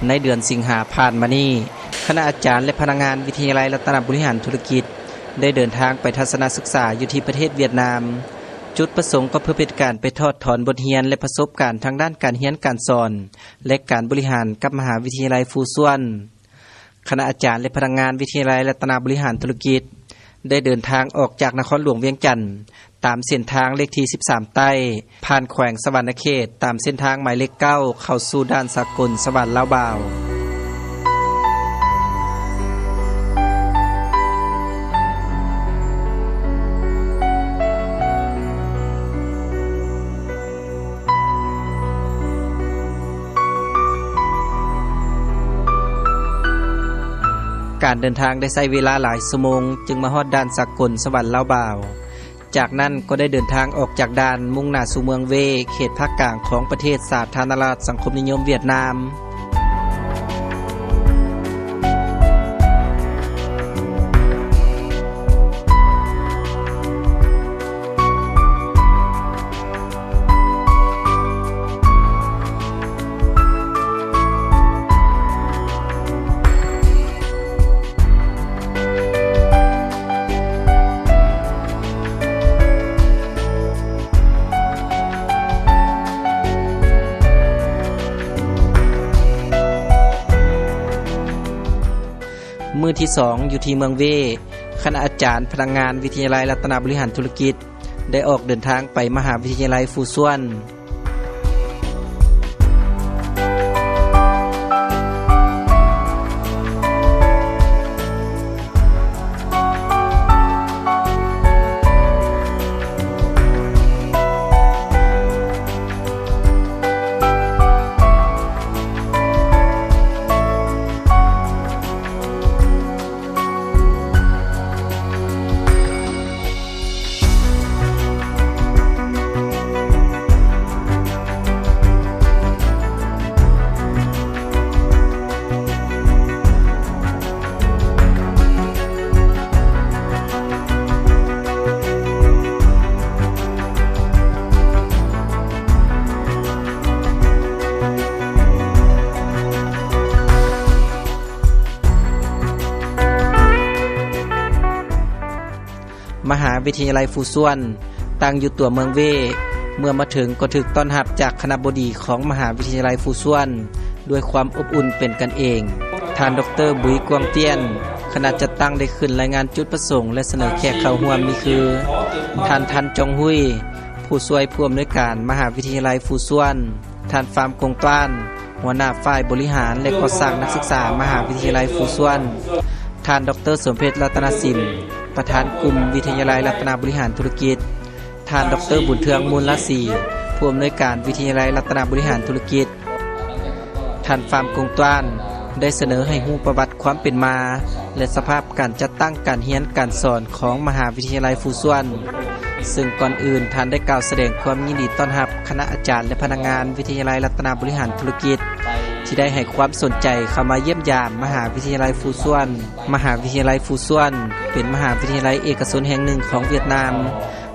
ໃນເດືອນສິງຫາຜ່ານມານີ້, ຄະນະອາຈານ ແລະ ພະນັກງານວິທະຍາໄລລັດຕະນະບໍລິຫານທຸລະກິດ ໄດ້ເດີນທາງໄປທັດສະນະສຶກສາຢູ່ທີ່ປະເທດຫວຽດນາມ. ຈຸດປະສົງກໍເພື່ອເປັນການໄປຖອດຖອນບົດຮຽນ ແລະ ປະສົບການທາງດ້ານການຮຽນການສອນ ແລະ ການບໍລິຫານກັບມະຫາວິທະຍາໄລຟູຊວນ. ຄະນະອາຈານ ແລະ ພະນັກງານວິທະຍາໄລລັດຕະນະບໍລິຫານທຸລະກິດ ໄດ້ເດີນທາງອອກຈາກນະຄອນຫຼວງວຽງຈັນ ຕາມເສັ້ນທາງເລກທີສິບສາມໃຕ້ ຜ່ານແຂວງສະຫວັນນະເຂດ ຕາມເສັ້ນທາງໝາຍເລກເກົ້າ ເຂົ້າສູ່ດ່ານສາກົນສະຫວັນ-ລາວບາວ. ການເດີນທາງໄດ້ໃຊ້ເວລາຫຼາຍຊົ່ວໂມງ ຈຶ່ງມາຮອດດ່ານສາກົນສະຫວັນ-ລາວບາວ. ຈາກນັ້ນກໍໄດ້ເດີນທາງອອກຈາກດ່ານ ມຸ່ງໜ້າສູ່ເມືອງເວ ເຂດພາກກາງຂອງປະເທດສາທາລະນະລັດສັງຄົມນິຍົມຫວຽດນາມ. ມື້ທີສອງ ຢູ່ທີ່ເມືອງເວ ຄະນະອາຈານ ພະນັກງານວິທະຍາໄລລັດຕະນະບໍລິຫານທຸລະກິດ ໄດ້ອອກເດີນທາງໄປມະຫາວິທະຍາໄລຟູຊວນ. ມະຫາວິທະຍາໄລຟູຊວນ ຕັ້ງຢູ່ຕົວເມືອງເວ. ເມື່ອມາເຖິງກໍຖືກຕ້ອນຮັບຈາກຄະນະບໍດີຂອງມະຫາວິທະຍາໄລຟູຊວນ ດ້ວຍຄວາມອົບອຸ່ນເປັນກັນເອງ. ທ່ານ ດອກເຕີ ບຸຍ ກວາງຕຽນ, ຄະນະຈັດຕັ້ງໄດ້ຂຶ້ນລາຍງານຈຸດປະສົງ ແລະ ສະເໜີແຂກເຂົ້າຮ່ວມມີຄື ທ່ານ ທັນ ຈອງຮຸຍ, ຜູ້ຊ່ວຍຜູ້ອຳນວຍການມະຫາວິທະຍາໄລຟູຊວນ, ທ່ານ ຟາມ ກົງຕ້ານ, ຫົວໜ້າຝ່າຍບໍລິຫານ ແລະ ກໍ່ສ້າງນັກສຶກສາມະຫາວິທະຍາໄລຟູຊວນ, ທ່ານ ດອກເຕີ ສົມເພັດ ລັດຕະນະສິນ, ປະທານກຸ່ມວິທະຍາໄລລັດຕະນະບໍລິຫານທຸລະກິດ, ທ່ານ ດອກເຕີ ບຸນເທືອງ ມູນລາສີ, ຜູ້ອຳນວຍການວິທະຍາໄລລັດຕະນະບໍລິຫານທຸລະກິດ. ທ່ານ ຟາມ ກົງຕ້ານ ໄດ້ສະເໜີໃຫ້ຮູ້ປະຫວັດຄວາມເປັນມາ ແລະ ສະພາບການຈັດຕັ້ງການຮຽນການສອນຂອງມະຫາວິທະຍາໄລຟູຊວນ, ເຊິ່ງກ່ອນອື່ນທ່ານໄດ້ກ່າວສະແດງຄວາມຍິນດີຕ້ອນຮັບຄະນະອາຈານ ແລະ ພະນັກງານວິທະຍາໄລລັດຕະນະບໍລິຫານທຸລະກິດ ທີ່ໄດ້ໃຫ້ຄວາມສົນໃຈເຂົ້າມາຢ້ຽມຢາມມະຫາວິທະຍາໄລຟູຊວນ. ມະຫາວິທະຍາໄລຟູຊວນ ເປັນມະຫາວິທະຍາໄລເອກະຊົນແຫ່ງໜຶ່ງຂອງຫວຽດນາມ,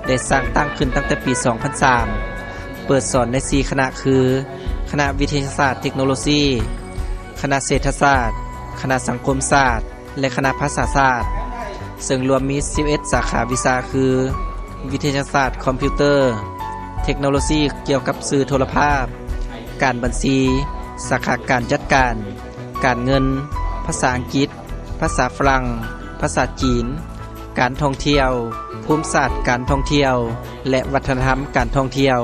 ໄດ້ສ້າງຕັ້ງຂຶ້ນຕັ້ງແຕ່ປີສອງພັນສາມ ເປີດສອນໃນສີ່ຄະນະຄື ຄະນະວິທະຍາສາດເຕັກໂນໂລຊີ, ຄະນະເສດຖະສາດ, ຄະນະສັງຄົມສາດ ແລະ ຄະນະພາສາສາດ, ເຊິ່ງລວມມີສິບເອັດສາຂາວິຊາຄື ວິທະຍາສາດຄອມພິວເຕີ, ເຕັກໂນໂລຊີກ່ຽວກັບສື່ໂທລະພາບ, ການບັນຊີ, ສາຂາການຈັດການ, ການເງິນ, ພາສາອັງກິດ, ພາສາຝຣັ່ງ, ພາສາຈີນ, ການທ່ອງທ່ຽວ, ພູມສາດການທ່ອງທ່ຽວ ແລະ ວັດທະນະທຳການທ່ອງທ່ຽວ.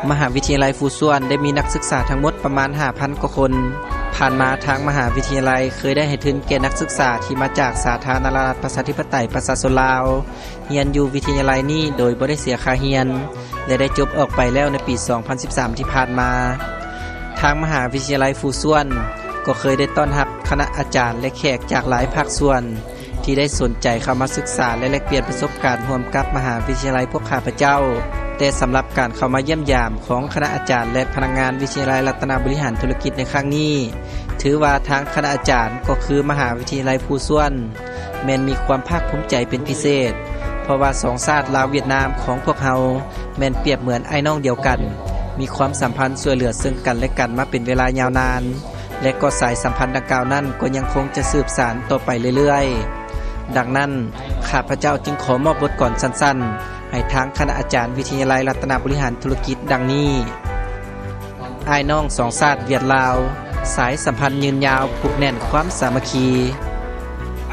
ມະຫາວິທະຍາໄລຟູຊວນໄດ້ມີນັກສຶກສາທັງໝົດປະມານຫ້າພັນກວ່າຄົນ. ຜ່ານມາທາງມະຫາວິທະຍາໄລເຄີຍໄດ້ໃຫ້ທຶນແກ່ນັກສຶກສາທີ່ມາຈາກສາທາລະນະລັດປະຊາທິປະໄຕປະຊາຊົນລາວ ຮຽນຢູ່ວິທະຍາໄລນີ້ໂດຍບໍ່ໄດ້ເສຍຄ່າຮຽນ ແລະ ໄດ້ຈົບອອກໄປແລ້ວໃນປີສອງພັນສິບສາມທີ່ຜ່ານມາ. ທາງມະຫາວິທະຍາໄລຟູຊວນກໍເຄີຍໄດ້ຕ້ອນຮັບຄະນະອາຈານ ແລະ ແຂກຈາກຫຼາຍພາກສ່ວນ ທີ່ໄດ້ສົນໃຈເຂົ້າມາສຶກສາ ແລະ ແລກປ່ຽນປະສົບການຮ່ວມກັບມະຫາວິທະຍາໄລພວກຂ້າພະເຈົ້າ. ແຕ່ສຳລັບການເຂົ້າມາຢ້ຽມຢາມຂອງຄະນະອາຈານ ແລະ ພະນັກງານວິທະຍາໄລລັດຕະນະບໍລິຫານທຸລະກິດໃນຄັ້ງນີ້, ຖືວ່າທາງຄະນະອາຈານກໍຄືມະຫາວິທະຍາໄລພູຊວນ ແມ່ນມີຄວາມພາກພູມໃຈເປັນພິເສດ, ເພາະວ່າສອງຊາດລາວຫວຽດນາມຂອງພວກເຮົາ ແມ່ນປຽບເໝືອນອ້າຍນ້ອງດຽວກັນ, ມີຄວາມສຳພັນຊ່ວຍເຫຼືອເຊິ່ງກັນແລະກັນມາເປັນເວລາຍາວນານ ແລະ ກໍສາຍສຳພັນດັ່ງກ່າວນັ້ນກໍຍັງຄົງຈະສືບສານຕໍ່ໄປເລື້ອຍໆ. ດັ່ງນັ້ນ, ຂ້າພະເຈົ້າຈຶ່ງຂໍມອບບົດກອນສັ້ນໆ ໃຫ້ທາງຄະນະອາຈານວິທະຍາໄລລັດຕະນະບໍລິຫານທຸລະກິດ ດັ່ງນີ້. ອ້າຍນ້ອງສອງຊາດຫວຽດລາວ, ສາຍສຳພັນຍືນຍາວ ຜູກແໜ້ນຄວາມສາມັກຄີ.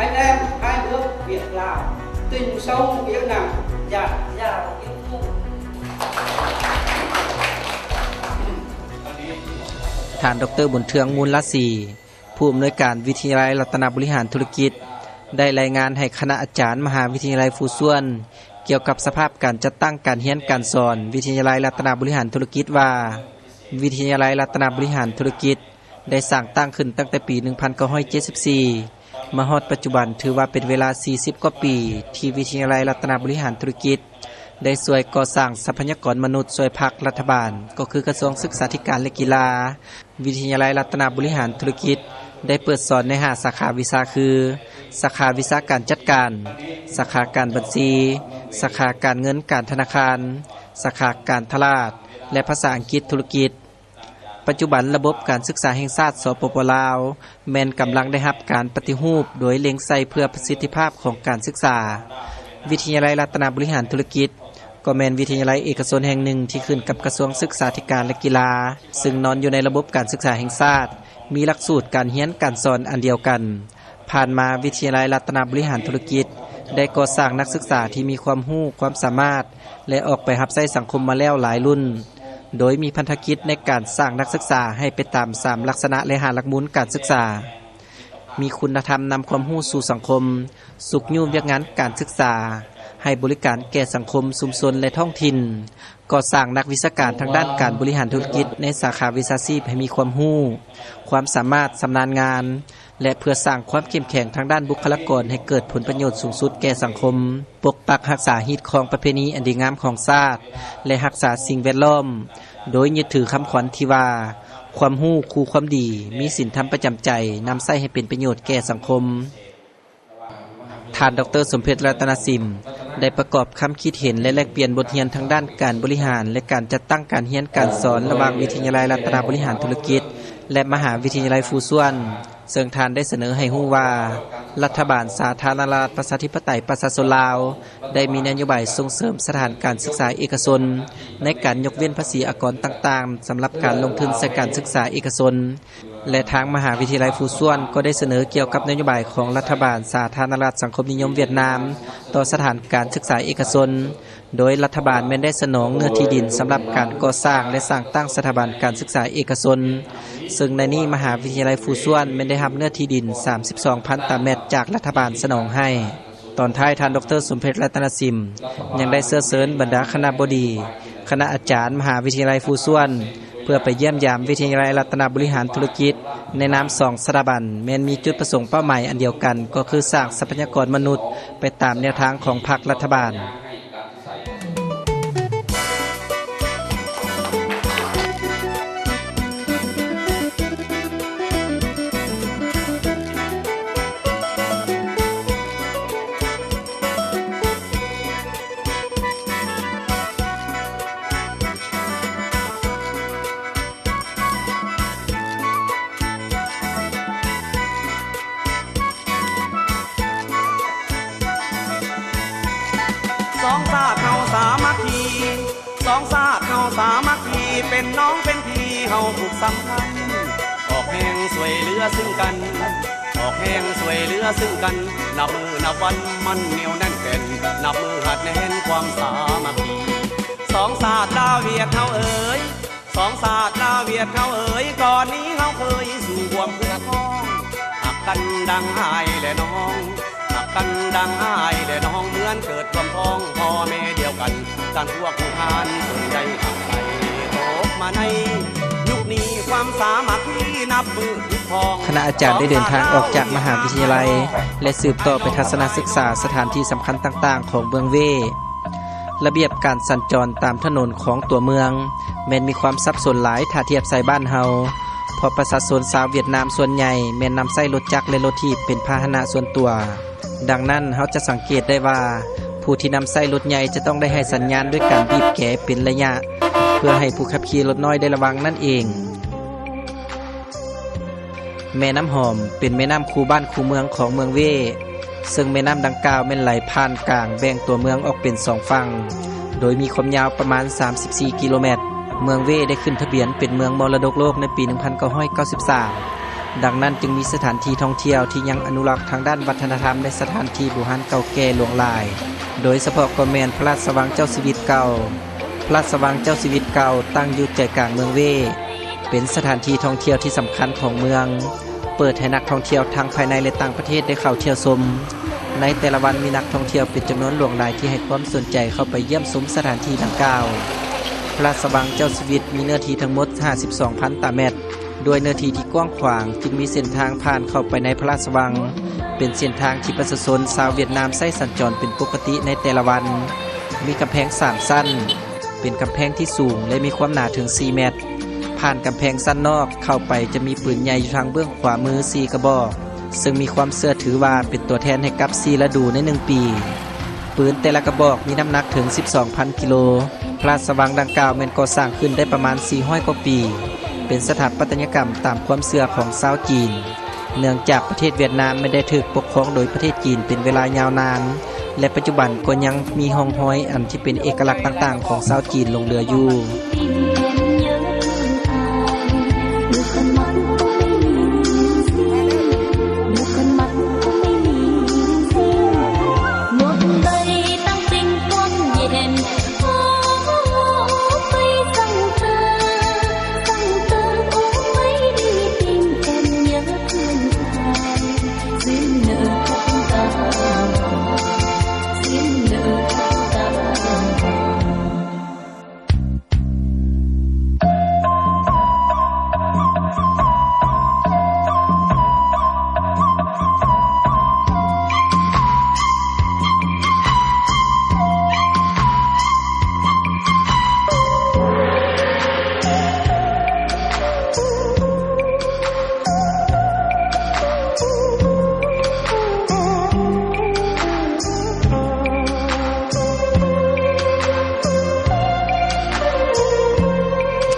Anh em hai nước Việt Lào, tình sâu nghĩa nặng, dạt dào yêu thương. ທ່ານ ດອກເຕີ ບຸນເທືອງ ມູນລາສີ, ຜູ້ອຳນວຍການວິທະຍາໄລລັດຕະນະບໍລິຫານທຸລະກິດ ໄດ້ລາຍງານໃຫ້ຄະນະອາຈານມະຫາວິທະຍາໄລຟູຊວນ ກ່ຽວກັບສະພາບການຈັດຕັ້ງການຮຽນການສອນວິທະຍາໄລລັດຕະນະບໍລິຫານທຸລະກິດວ່າ, ວິທະຍາໄລລັດຕະນະບໍລິຫານທຸລະກິດ ໄດ້ສ້າງຕັ້ງຂຶ້ນຕັ້ງແຕ່ປີໜຶ່ງພັນເກົ້າຮ້ອຍເຈັດສິບສີ່ ມາຮອດປັດຈຸບັນ ຖືວ່າເປັນເວລາສີ່ສິບກວ່າປີ ທີ່ວິທະຍາໄລລັດຕະນະບໍລິຫານທຸລະກິດ ໄດ້ຊ່ວຍກໍ່ສ້າງຊັບພະຍາກອນມະນຸດຊ່ວຍພັກລັດຖະບານ ກໍຄືກະຊວງສຶກສາທິການ ແລະ ກິລາ. ວິທະຍາໄລລັດຕະນະບໍລິຫານທຸລະກິດ ໄດ້ເປີດສອນໃນຫ້າສາຂາວິຊາຄື ສາຂາວິຊາການຈັດການ, ສາຂາການບັນຊີ, ສາຂາການເງິນການທະນາຄານ, ສາຂາການຕະຫຼາດ ແລະ ພາສາອັງກິດທຸລະກິດ. ປັດຈຸບັນລະບົບການສຶກສາແຫ່ງຊາດ ສປປ ລາວ ແມ່ນກຳລັງໄດ້ຮັບການປະຕິຮູບໂດຍເລັງໃສ່ເພື່ອປະສິດທິພາບຂອງການສຶກສາ. ວິທະຍາໄລລັດຕະນະບໍລິຫານທຸລະກິດ ກໍແມ່ນວິທະຍາໄລເອກະຊົນແຫ່ງໜຶ່ງທີ່ຂຶ້ນກັບກະຊວງສຶກສາທິການ ແລະ ກິລາ, ຊຶ່ງນອນຢູ່ໃນລະບົບການສຶກສາແຫ່ງຊາດ, ມີຫຼັກສູດການຮຽນການສອນອັນດຽວກັນ. ຜ່ານມາ, ວິທະຍາໄລລັດຕະນະບໍລິຫານທຸລະກິດ ໄດ້ກໍ່ສ້າງນັກສຶກສາທີ່ມີຄວາມຮູ້ຄວາມສາມາດ ແລະ ອອກໄປຮັບໃຊ້ສັງຄົມມາແລ້ວຫຼາຍລຸ້ນ, ໂດຍມີພັນທະກິດໃນການສ້າງນັກສຶກສາໃຫ້ໄປຕາມສາມລັກສະນະ ແລະ ຫ້າຫຼັກມູນການສຶກສາ. ມີຄຸນນະທຳນຳຄວາມຮູ້ສູ່ສັງຄົມ, ຊຸກຍູ້ວຽກງານການສຶກສາ, ໃຫ້ບໍລິການແກ່ສັງຄົມ, ຊຸມຊົນ ແລະ ທ້ອງຖິ່ນ, ກໍ່ສ້າງນັກວິຊາການທາງດ້ານການບໍລິຫານທຸລະກິດໃນສາຂາວິຊາຊີບໃຫ້ມີຄວາມຮູ້, ຄວາມສາມາດ, ຊຳນານງານ ແລະ ເພື່ອສ້າງຄວາມເຂັ້ມແຂງທາງດ້ານບຸກຄະລາກອນໃຫ້ເກີດຜົນປະໂຫຍດສູງສຸດແກ່ສັງຄົມ, ປົກປັກຮັກສາຮີດຄອງປະເພນີອັນດີງາມຂອງຊາດ ແລະ ຮັກສາສິ່ງແວດລ້ອມ, ໂດຍຍຶດຖືຄຳຂວັນທີ່ວ່າ, ຄວາມຮູ້ຄູ່ຄວາມດີ, ມີສິນທຳປະຈຳໃຈ, ນຳໃຊ້ໃຫ້ເປັນປະໂຫຍດແກ່ສັງຄົມ. ທ່ານ ດອກເຕີ ສົມເພັດ ລັດຕະນະສິມ ໄດ້ປະກອບຄຳຄິດເຫັນ ແລະ ແລກປ່ຽນບົດຮຽນທາງດ້ານການບໍລິຫານ ແລະ ການຈັດຕັ້ງການຮຽນການສອນ ລະຫວ່າງວິທະຍາໄລລັດຕະນະບໍລິຫານທຸລະກິດ ແລະ ມະຫາວິທະຍາໄລຟູຊວນ, ເຊິ່ງທ່ານໄດ້ສະເໜີໃຫ້ຮູ້ວ່າ ລັດຖະບານສາທາລະນະລັດປະຊາທິປະໄຕປະຊາຊົນລາວ ໄດ້ມີນະໂຍບາຍສົ່ງເສີມສະຖານການສຶກສາເອກະຊົນ ໃນການຍົກເວັ້ນພາສີອາກອນຕ່າງໆ ສຳລັບການລົງທຶນໃສ່ການສຶກສາເອກະຊົນ ແລະ ທາງມະຫາວິທະຍາໄລຟູຊວນກໍໄດ້ສະເໜີກ່ຽວກັບນະໂຍບາຍຂອງລັດຖະບານສາທາລະນະລັດສັງຄົມນິຍົມຫວຽດນາມຕໍ່ສະຖານການສຶກສາເອກະຊົນ, ໂດຍລັດຖະບານແມ່ນໄດ້ສະໜອງເນື້ອທີ່ດິນສຳລັບການກໍ່ສ້າງ ແລະ ສ້າງຕັ້ງສະຖາບັນການສຶກສາເອກະຊົນ, ເຊິ່ງໃນນີ້ມະຫາວິທະຍາໄລຟູຊວນແມ່ນໄດ້ຮັບເນື້ອທີ່ດິນສາມສິບສອງພັນຕາແມັດຈາກລັດຖະບານສະໜອງໃຫ້. ຕອນທ້າຍທ່ານ ດອກເຕີ ສົມເພັດ ລັດຕະນະສິມ ຍັງໄດ້ເຊື້ອເຊີນບັນດາຄະນະບໍດີ, ຄະນະອາຈານມະຫາວິທະຍາໄລຟູຊວນ ເພື່ອໄປຢ້ຽມຢາມວິທະຍາໄລລັດຕະນະບໍລິຫານທຸລະກິດ ໃນນາມສອງສະຖາບັນ ແມ່ນມີຈຸດປະສົງເປົ້າໝາຍອັນດຽວກັນ ກໍຄືສ້າງຊັບພະຍາກອນມະນຸດໄປຕາມແນວທາງຂອງພັກລັດຖະບານ. ສອງຊາດເຮົາສາມັກຄີ ສອງຊາດເຮົາສາມັກຄີ ເປັນນ້ອງເປັນພີ່ເຮົາຜູກສຳພັນ ອອກແຮງຊ່ວຍເຫຼືອຊຶ່ງກັນ ອອກແຮງຊ່ວຍເຫຼືອຊຶ່ງກັນ ນັບມື້ນັບວັນມັນໜຽວແໜ້ນແກ່ນ ນັບມື້ຮັດແໜ້ນຄວາມສາມັກຄີ ສອງຊາດລາວຫວຽດເຮົາເອີຍ ສອງຊາດລາວຫວຽດເຮົາເອີຍ ກ່ອນນີ້ເຮົາເຄີຍສູ້ຮ່ວມເພື່ອທອງ ຮັກກັນດັ່ງອ້າຍແລະນ້ອງ ຮັກກັນດັ່ງອ້າຍແລະນ້ອງ ເໝືອນເກີດຮ່ວມທ້ອງພໍ່ແມ່ດຽວກັນ ທ່ານພວກຜູ້ຜ່ານເພິ່ນໄດ້ຮັກໄປ ຕົກມາໃນຍຸກນີ້ ຄວາມສາມັກຄີນັບມື້ຜຸຜອງ. ຄະນະອາຈານໄດ້ເດີນທາງອອກຈາກມະຫາວິທະຍາໄລ ແລະ ສືບຕໍ່ໄປທັດສະນະສຶກສາສະຖານທີ່ສຳຄັນຕ່າງໆຂອງເມືອງເວ. ລະບຽບການສັນຈອນຕາມຖະໜົນຂອງຕົວເມືອງ ແມ່ນມີຄວາມສັບສົນຫຼາຍຖ້າທຽບໃສ່ບ້ານເຮົາ, ເພາະປະຊາຊົນຊາວຫວຽດນາມສ່ວນໃຫຍ່ແມ່ນນຳໃຊ້ລົດຈັກ ແລະ ລົດຖີບເປັນພາຫະນະສ່ວນຕົວ. ດັ່ງນັ້ນ, ເຮົາຈະສັງເກດໄດ້ວ່າ ຜູ້ທີ່ນຳໃຊ້ລົດໃຫຍ່ຈະຕ້ອງໄດ້ໃຫ້ສັນຍານດ້ວຍການບີບແກເປັນໄລຍະ. ເພື່ອໃຫ້ຜູ້ຂັບຂີ່ລົດນ້ອຍໄດ້ລະວັງນັ້ນເອງ. ແມ່ນ້ຳຫອມເປັນແມ່ນ້ຳຄູ່ບ້ານຄູ່ເມືອງຂອງເມືອງເວ ເຊິ່ງແມ່ນ້ຳດັ່ງກ່າວແມ່ນໄຫຼຜ່ານກາງແບ່ງຕົວເມືອງອອກເປັນສອງຝັ່ງ ໂດຍມີຄວາມຍາວປະມານສາມສິບສີ່ກິໂລແມັດ. ເມືອງເວໄດ້ຂຶ້ນທະບຽນເປັນເມືອງມໍລະດົກໂລກໃນປີໜຶ່ງພັນເກົ້າຮ້ອຍເກົ້າສິບສາມ. ດັ່ງນັ້ນຈຶ່ງມີສະຖານທີ່ທ່ອງທ່ຽວທີ່ຍັງອະນຸລັກທາງດ້ານວັດທະນະທຳ ແລະ ສະຖານທີ່ບູຮານເກົ່າແກ່ຫຼວງຫຼາຍ, ໂດຍສະເພາະກໍແມ່ນພະລາຊະວັງເຈົ້າຊີວິດເກົ່າ. ພະລາຊະວັງເຈົ້າຊີວິດເກົ່າຕັ້ງຢູ່ໃຈກາງເມືອງເວ, ເປັນສະຖານທີ່ທ່ອງທ່ຽວທີ່ສຳຄັນຂອງເມືອງ, ເປີດໃຫ້ນັກທ່ອງທ່ຽວທັງພາຍໃນ ແລະ ຕ່າງປະເທດໄດ້ເຂົ້າທ່ຽວຊົມ. ໃນແຕ່ລະວັນມີນັກທ່ອງທ່ຽວເປັນຈຳນວນຫຼວງຫຼາຍທີ່ໃຫ້ຄວາມສົນໃຈເຂົ້າໄປຢ້ຽມຊົມສະຖານທີ່ດັ່ງກ່າວ. ພະລາຊະວັງເຈົ້າຊີວິດມີເນື້ອທີ່ທັງໝົດຫ້າສິບສອງພັນຕາແມັດ. ດ້ວຍເນື້ອທີ່ທີ່ກວ້າງຂວາງ, ຈຶ່ງມີເສັ້ນທາງຜ່ານເຂົ້າໄປໃນພະລາຊະວັງ, ເປັນເສັ້ນທາງທີ່ປະຊາຊົນຊາວຫວຽດນາມໃຊ້ສັນຈອນເປັນປົກກະຕິໃນແຕ່ລະວັນ. ມີກຳແພງສາມຊັ້ນ, ເປັນກຳແພງທີ່ສູງ ແລະ ມີຄວາມໜາເຖິງສີ່ແມັດ. ຜ່ານກຳແພງຊັ້ນນອກເຂົ້າໄປຈະມີປືນໃຫຍ່ຢູ່ທາງເບື້ອງຂວາມືສີ່ກະບອກ, ເຊິ່ງມີຄວາມເຊື່ອຖືວ່າເປັນຕົວແທນໃຫ້ກັບສີ່ລະດູໃນໜຶ່ງປີ. ປືນແຕ່ລະກະບອກມີນ້ຳໜັກເຖິງສິບສອງພັນກິໂລ. ພະລາຊະວັງດັ່ງກ່າວແມ່ນກໍ່ສ້າງຂຶ້ນໄດ້ປະມານສີ່ຮ້ອຍກວ່າປີ, ເປັນສະຖາປັດຕະຍະກຳຕາມຄວາມເຊື່ອຂອງຊາວຈີນ, ເນື່ອງຈາກປະເທດຫວຽດນາມແມ່ນໄດ້ຖືກປົກຄອງໂດຍປະເທດຈີນເປັນເວລາຍາວນານ, ແລະ ປັດຈຸບັນກໍຍັງມີຮ່ອງຮອຍອັນທີ່ເປັນເອກະລັກຕ່າງໆຂອງຊາວຈີນຫຼົງເຫຼືອຢູ່.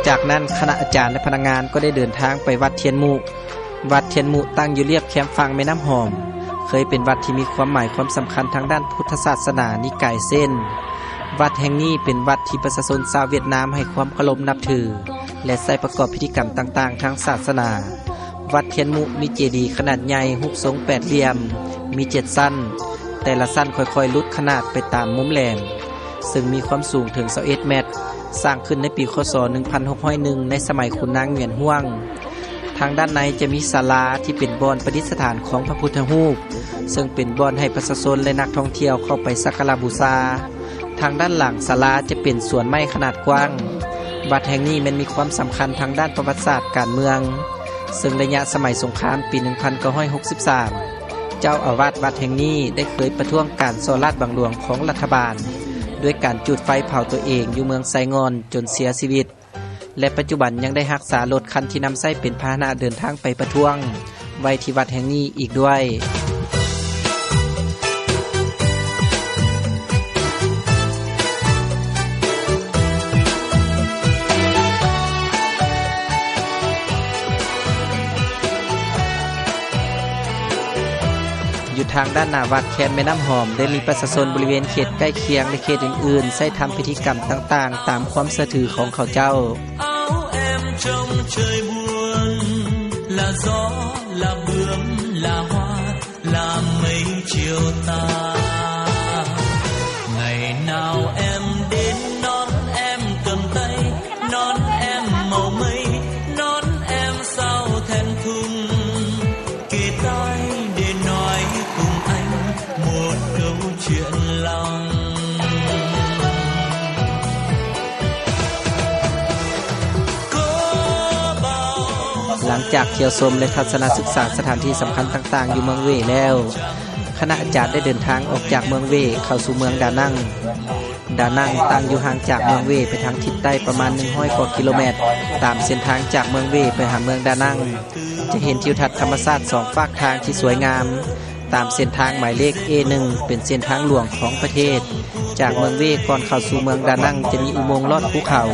ຈາກນັ້ນ ຄະນະອາຈານ ແລະ ພະນັກງານກໍໄດ້ເດີນທາງໄປວັດທຽນມຸ. ວັດທຽນມຸຕັ້ງຢູ່ລຽບແຄມຝັ່ງແມ່ນ້ຳຫອມ, ເຄີຍເປັນວັດທີ່ມີຄວາມໝາຍຄວາມສຳຄັນທາງດ້ານພຸດທະສາສະໜານິກາຍເຊັນ. ວັດແຫ່ງນີ້ເປັນວັດທີ່ປະຊາຊົນຊາວຫວຽດນາມໃຫ້ຄວາມເຄົາລົບນັບຖື ແລະ ໃຊ້ປະກອບພິທີກຳຕ່າງໆທາງສາສະໜາ. ວັດທຽນມຸມີເຈດີຂະໜາດໃຫຍ່ຮູບຊົງແປດຫຼ່ຽມ, ມີເຈັດຊັ້ນ, ແຕ່ລະຊັ້ນຄ່ອຍໆຫຼຸດຂະໜາດໄປຕາມມຸມແຫຼມ, ເຊິ່ງມີຄວາມສູງເຖິງຊາວເອັດແມັດ, ສ້າງຂຶ້ນໃນປີ ຄ.ສ. ໜຶ່ງພັນຫົກຮ້ອຍໜຶ່ງ ໃນສະໄໝຂຸນນາງຫງວຽນຮ່ວງ. ທາງດ້ານໃນຈະມີສາລາທີ່ເປັນບ່ອນປະດິດສະຖານຂອງພະພຸດທະຮູບ, ເຊິ່ງເປັນບ່ອນໃຫ້ປະຊາຊົນ ແລະ ນັກທ່ອງທ່ຽວເຂົ້າໄປສັກກາລະບູຊາ. ທາງດ້ານຫຼັງສາລາຈະເປັນສວນໄມ້ຂະໜາດກວ້າງ. ວັດແຫ່ງນີ້ແມ່ນມີຄວາມສຳຄັນທາງດ້ານປະຫວັດສາດການເມືອງ, ເຊິ່ງໄລຍະສະໄໝສົງຄາມປີໜຶ່ງພັນເກົ້າຮ້ອຍຫົກສິບສາມ ເຈົ້າອາວາດວັດແຫ່ງນີ້ໄດ້ເຄີຍປະທ້ວງການສໍ້ລາດບັງຫຼວງຂອງລັດຖະບານ ດ້ວຍການຈູດໄຟເຜົາຕົວເອງຢູ່ເມືອງໄຊງ່ອນຈົນເສຍຊີວິດ. ແລະ ປັດຈຸບັນຍັງໄດ້ຮັກສາລົດຄັນທີ່ນຳໃຊ້ເປັນພາຫະນະເດີນທາງໄປປະທ້ວງໄວ້ທີ່ວັດແຫ່ງນີ້ອີກດ້ວຍ. ຢູ່ທາງດ້ານໜ້າວັດແຄມແມ່ນ້ຳຫອມ ໄດ້ມີປະຊາຊົນບໍລິເວນເຂດໃກ້ຄຽງ ແລະ ເຂດອື່ນໆ ໃຊ້ທຳພິທີກຳຕ່າງໆ ຕາມຄວາມເຊື່ອຖືຂອງເຂົາເຈົ້າ. Áo em trông trời buồn, là gió, là bướm, là hoa, là mây chiều tà. Ngày nào em đến đón em cầm tay, đón em màu mây, đón em sao thẹn thùng. Kể tai để nói cùng anh một câu chuyện lòng. ຫຼັງຈາກທ່ຽວຊົມ ແລະ ທັດສະນະສຶກສາສະຖານທີ່ສຳຄັນຕ່າງໆຢູ່ເມືອງເວແລ້ວ, ຄະນະອາຈານໄດ້ເດີນທາງອອກຈາກເມືອງເວເຂົ້າສູ່ເມືອງດານັງ. ດານັງຕັ້ງຢູ່ຫ່າງຈາກເມືອງເວໄປທາງທິດໃຕ້ປະມານໜຶ່ງຮ້ອຍກວ່າກິໂລແມັດ. ຕາມເສັ້ນທາງຈາກເມືອງເວໄປຫາເມືອງດານັງ ຈະເຫັນທິວທັດທຳມະຊາດສອງຟາກທາງທີ່ສວຍງາມ. ຕາມເສັ້ນທາງໝາຍເລກ ເອໜຶ່ງ ເປັນເສັ້ນທາງຫຼວງຂອງປະເທດ. ຈາກເມືອງເວກ່ອນເຂົ້າສູ່ເມືອງດານັງຈະມີອຸໂມງລອດພູເຂົາ.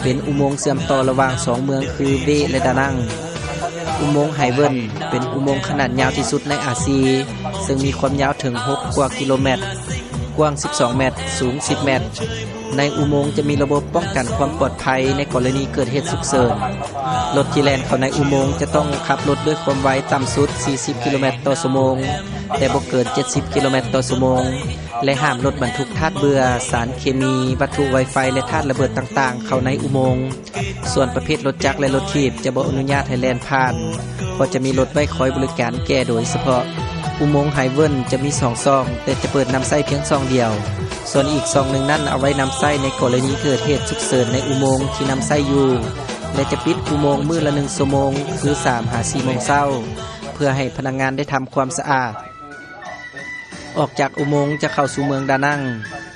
ເປັນອຸໂມງເຊື່ອມຕໍ່ລະຫວ່າງສອງເມືອງຄືເວ ແລະ ດານັງ. ອຸໂມງໄຮເວິນ ເປັນອຸໂມງຂະໜາດຍາວທີ່ສຸດໃນອາຊີ ເຊິ່ງມີຄວາມຍາວເຖິງຫົກກວ່າກິໂລແມັດ, ກວ້າງສິບສອງແມັດ, ສູງສິບແມັດ. ໃນອຸໂມງຈະມີລະບົບປ້ອງກັນຄວາມປອດໄພໃນກໍລະນີເກີດເຫດສຸກເສີນ. ລົດທີ່ແລ່ນເຂົ້າໃນອຸໂມງຈະຕ້ອງຂັບລົດດ້ວຍຄວາມໄວຕ່ຳສຸດສີ່ສິບກິໂລແມັດຕໍ່ຊົ່ວໂມງ, ແຕ່ບໍ່ເກີນເຈັດສິບກິໂລແມັດຕໍ່ຊົ່ວໂມງ ແລະ ຫ້າມລົດບັນທຸກທາດເບື່ອ, ສານເຄມີ, ວັດຖຸໄວໄຟ ແລະ ທາດລະເບີດຕ່າງໆເຂົ້າໃນອຸໂມງ. ສ່ວນປະເພດລົດຈັກ ແລະ ລົດຖີບຈະບໍ່ອະນຸຍາດໃຫ້ແລ່ນຜ່ານ, ເພາະຈະມີລົດໄວ້ຄອຍບໍລິການແກ່ໂດຍສະເພາະ. ອຸໂມງໄຮເວິນຈະມີສອງຊ່ອງ, ແຕ່ຈະເປີດນຳໃຊ້ພຽງຊ່ອງດຽວ. ສ່ວນອີກຊ່ອງໜຶ່ງນັ້ນເອົາໄວ້ນຳໃຊ້ໃນກໍລະນີເກີດເຫດສຸກເສີນໃນອຸໂມງທີ່ນຳໃຊ້ຢູ່ ແລະ ຈະປິດອຸໂມງມື້ລະໜຶ່ງຊົ່ວໂມງ ຄືສາມຫາສີ່ໂມງເຊົ້າ ເພື່ອໃຫ້ພະນັກງານໄດ້ທຳຄວາມສະອາດ. ອອກຈາກອຸໂມງຈະເຂົ້າສູ່ເມືອງດານັງ,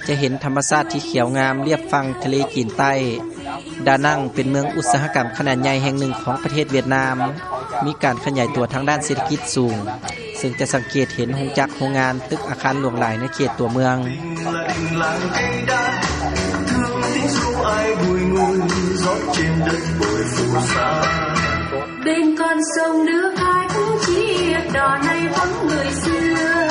ຈະເຫັນທຳມະຊາດທີ່ຂຽວງາມລຽບຝັ່ງທະເລຈີນໃຕ້. ດານັງເປັນເມືອງອຸດສາຫະກຳຂະໜາດໃຫຍ່ແຫ່ງໜຶ່ງຂອງປະເທດຫວຽດນາມ, ມີການຂະຫຍາຍຕົວທາງດ້ານເສດຖະກິດສູງ, ເຊິ່ງຈະສັງເກດເຫັນໂຮງຈັກໂຮງງານ, ຕຶກອາຄານຫຼວງຫຼາຍໃນເຂດຕົວເມືອງ. Bên con sông nước Thác Chiếc đò nay vắng người xưa,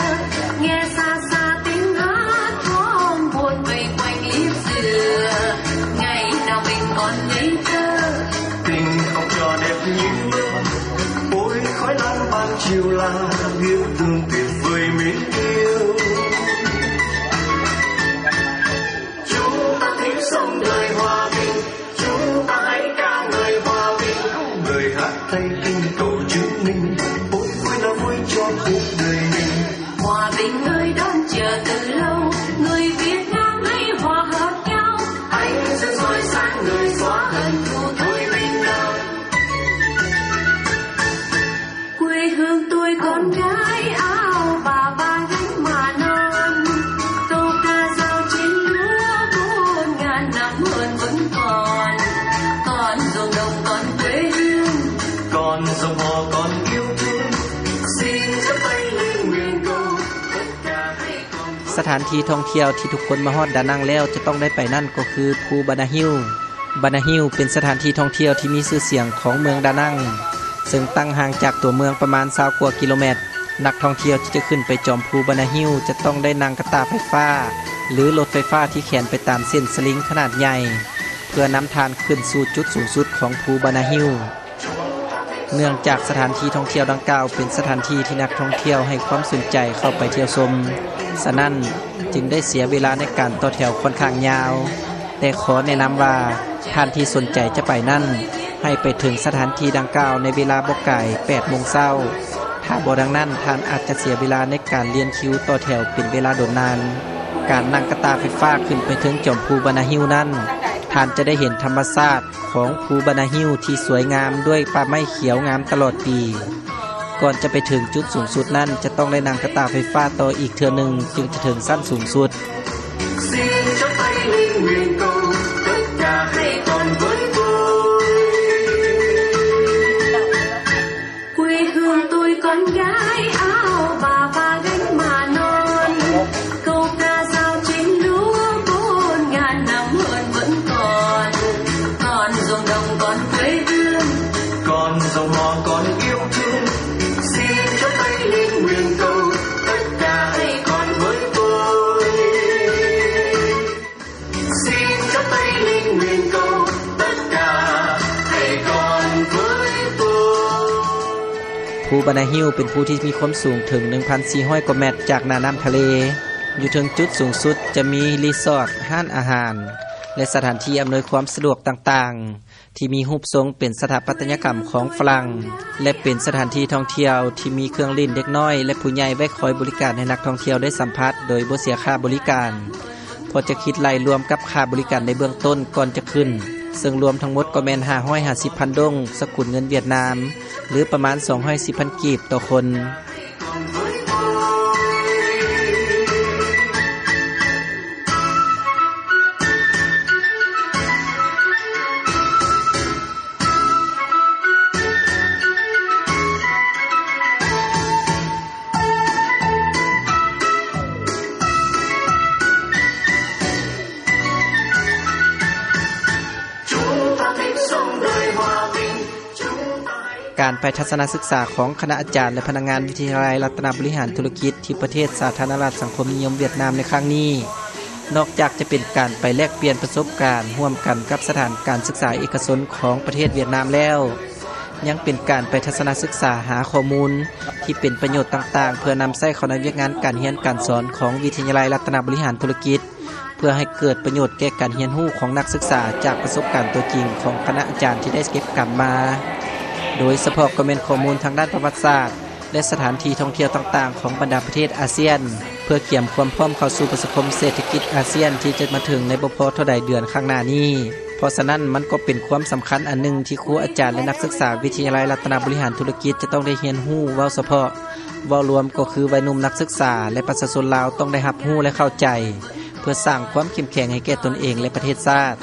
nghe xa xa tiếng hát thôn buôn vây quanh liếp dừa. Ngày nào mình còn ngây thơ, tình học trò đẹp như mơ, bối khói lắng ban chiều là biết thương tuyệt vời mến yêu. Chúng ta thính sông đời hòa bình, chúng ta hãy ca ngợi hòa bình, lời hát thay kinh cầu chứng minh, ôi vui là vui cho cuộc đời mình. Hòa bình người đón chờ từ lâu, người Việt Nam hãy hòa hợp nhau, anh sẽ soi sáng người xóa hận thù thôi mình nào. Quê hương tôi con gái áo bà ba gánh mà non, câu ca dao trên lúa bốn ngàn năm hơn vẫn còn. Con ruộng đồng con quê hương, con dòng họ con yêu thương, xin chắp tay lên nguyện cầu tất cả hãy còn vui. ສະຖານທີ່ທ່ອງທ່ຽວທີ່ທຸກຄົນມາຮອດດານັງແລ້ວຈະຕ້ອງໄດ້ໄປນັ້ນກໍຄືພູບານາຮິວ. ບານາຣິວເປັນສະຖານທີ່ທ່ອງທ່ຽວທີ່ມີຊື່ສຽງຂອງເມືອງດານັງ, ເຊິ່ງຕັ້ງຫ່າງຈາກຕົວເມືອງປະມານຊາວກວ່າກິໂລແມັດ. ນັກທ່ອງທ່ຽວທີ່ຈະຂຶ້ນໄປຈອມພູບານາຣິວຈະຕ້ອງໄດ້ນັ່ງກະຕ່າໄຟຟ້າ ຫຼື ລົດໄຟຟ້າທີ່ແຂວນໄປຕາມເສັ້ນສະລິງຂະໜາດໃຫຍ່ ເພື່ອນຳທ່ານຂຶ້ນສູ່ຈຸດສູງສຸດຂອງພູບານາຣິວ. ເນື່ອງຈາກສະຖານທີ່ທ່ອງທ່ຽວດັ່ງກ່າວເປັນສະຖານທີ່ທີ່ນັກທ່ອງທ່ຽວໃຫ້ຄວາມສົນໃຈເຂົ້າໄປທ່ຽວຊົມ, ສະນັ້ນຈຶ່ງໄດ້ເສຍເວລາໃນການຕໍ່ແຖວຂ້ອນຂ້າງຍາວ. ແຕ່ຂໍແນະນຳວ່າ ທ່ານທີ່ສົນໃຈຈະໄປນັ້ນ ໃຫ້ໄປເຖິງສະຖານທີ່ດັ່ງກ່າວໃນເວລາບໍ່ກາຍແປດໂມງເຊົ້າ. ຖ້າບໍ່ດັ່ງນັ້ນ, ທ່ານອາດຈະເສຍເວລາໃນການລຽນຄິວຕໍ່ແຖວເປັນເວລາດົນນານ. ການນັ່ງກະຕ່າໄຟຟ້າຂຶ້ນໄປເທິງຈອມພູບານາຮິວນັ້ນ, ທ່ານຈະໄດ້ເຫັນທຳມະຊາດ ຂອງພູບານາຣິວທີ່ສວຍງາມດ້ວຍປ່າໄມ້ຂຽວງາມຕະຫຼອດປີ. ກ່ອນຈະໄປເຖິງຈຸດສູງສຸດນັ້ນ ຈະຕ້ອງໄດ້ນັ່ງກະຕ່າໄຟຟ້າຕໍ່ອີກເທື່ອໜຶ່ງ ຈຶ່ງຈະເຖິງຊັ້ນສູງສຸດ. Xin chắp tay lên nguyện cầu tất cả hãy còn vui tươi. Quê hương tôi con gái áo bà ba gánh mà non, câu ca dao trên lúa bốn ngàn năm hơn vẫn còn. Con ruộng đồng con quê hương, con dòng họ con yêu thương, xin chắp tay lên nguyện cầu tất cả hãy còn vui tươi. Xin chắp tay lên nguyện cầu tất cả hãy còn vui tươi. ພູບານາຣິວເປັນພູທີ່ມີຄວາມສູງເຖິງໜຶ່ງພັນສີ່ຮ້ອຍກວ່າແມັດຈາກໜ້ານ້ຳທະເລ. ຢູ່ເທິງຈຸດສູງສຸດຈະມີຣີສອດ, ຮ້ານອາຫານ ແລະ ສະຖານທີ່ອຳນວຍຄວາມສະດວກຕ່າງໆ ທີ່ມີຮູບຊົງເປັນສະຖາປັດຕະຍະກຳຂອງຝຣັ່ງ ແລະ ເປັນສະຖານທີ່ທ່ອງທ່ຽວທີ່ມີເຄື່ອງຫຼິ້ນເດັກນ້ອຍ ແລະ ຜູ້ໃຫຍ່ໄວ້ຄອຍບໍລິການໃຫ້ນັກທ່ອງທ່ຽວໄດ້ສຳຜັດໂດຍບໍ່ເສຍຄ່າບໍລິການ, ເພາະຈະຄິດໄລ່ລວມກັບຄ່າບໍລິການໃນເບື້ອງຕົ້ນກ່ອນຈະຂຶ້ນ, ເຊິ່ງລວມທັງໝົດກໍແມ່ນຫ້າຮ້ອຍຫ້າສິບພັນດົງ ສະກຸນເງິນຫວຽດນາມ ຫຼື ປະມານສອງຮ້ອຍສິບພັນກີບຕໍ່ຄົນ. ປທັດສະນະສຶກສາຂອງຄະນະອາຈານ ແລະ ພະນັກງານວິທະຍາໄລລັດຕະນະບໍລິຫານທຸລະກິດ ທີ່ປະເທດສາທາລະນະລັດສັງຄົມນິຍົມຫວຽດນາມໃນຄັ້ງນີ້ ນອກຈາກຈະເປັນການໄປແລກປ່ຽນປະສົບການຮ່ວມກັນກັບສະຖານການສຶກສາເອກະຊົນຂອງປະເທດຫວຽດນາມແລ້ວ ຍັງເປັນການໄປທັດສະນະສຶກສາຫາຂໍ້ມູນທີ່ເປັນປະໂຫຍດຕ່າງໆ ເພື່ອນຳໃຊ້ເຂົ້າໃນວຽກງານການຮຽນການສອນຂອງວິທະຍາໄລລັດຕະນະບໍລິຫານທຸລະກິດ ເພື່ອໃຫ້ເກີດປະໂຫຍດແກ່ການຮຽນຮູ້ຂອງນັກສຶກສາຈາກປະສົບການຕົວຈິງຂອງຄະນະອາຈານທີ່ໄດ້ເກັບກຳມາ ໂດຍສະເພາະກໍແມ່ນຂໍ້ມູນທາງດ້ານປະຫວັດສາດ ແລະ ສະຖານທີ່ທ່ອງທ່ຽວຕ່າງໆຂອງບັນດາປະເທດອາຊຽນ ເພື່ອກຽມຄວາມພ້ອມເຂົ້າສູ່ປະຊາຄົມເສດຖະກິດອາຊຽນທີ່ຈະມາເຖິງໃນບໍ່ພໍເທົ່າໃດເດືອນຂ້າງໜ້ານີ້. ເພາະສະນັ້ນມັນກໍເປັນຄວາມສຳຄັນອັນໜຶ່ງທີ່ຄູອາຈານ ແລະ ນັກສຶກສາວິທະຍາໄລລັດຕະນະບໍລິຫານທຸລະກິດຈະຕ້ອງໄດ້ຮຽນຮູ້ເວົ້າສະເພາະ ເວົ້າລວມກໍຄືໄວໜຸ່ມນັກສຶກສາ ແລະ ປະຊາຊົນລາວຕ້ອງໄດ້ຮັບຮູ້ ແລະ ເຂົ້າໃຈ ເພື່ອສ້າງຄວາມເຂັ້ມແຂງໃຫ້ແກ່ຕົນເອງ ແລະ ປະເທດຊາດ.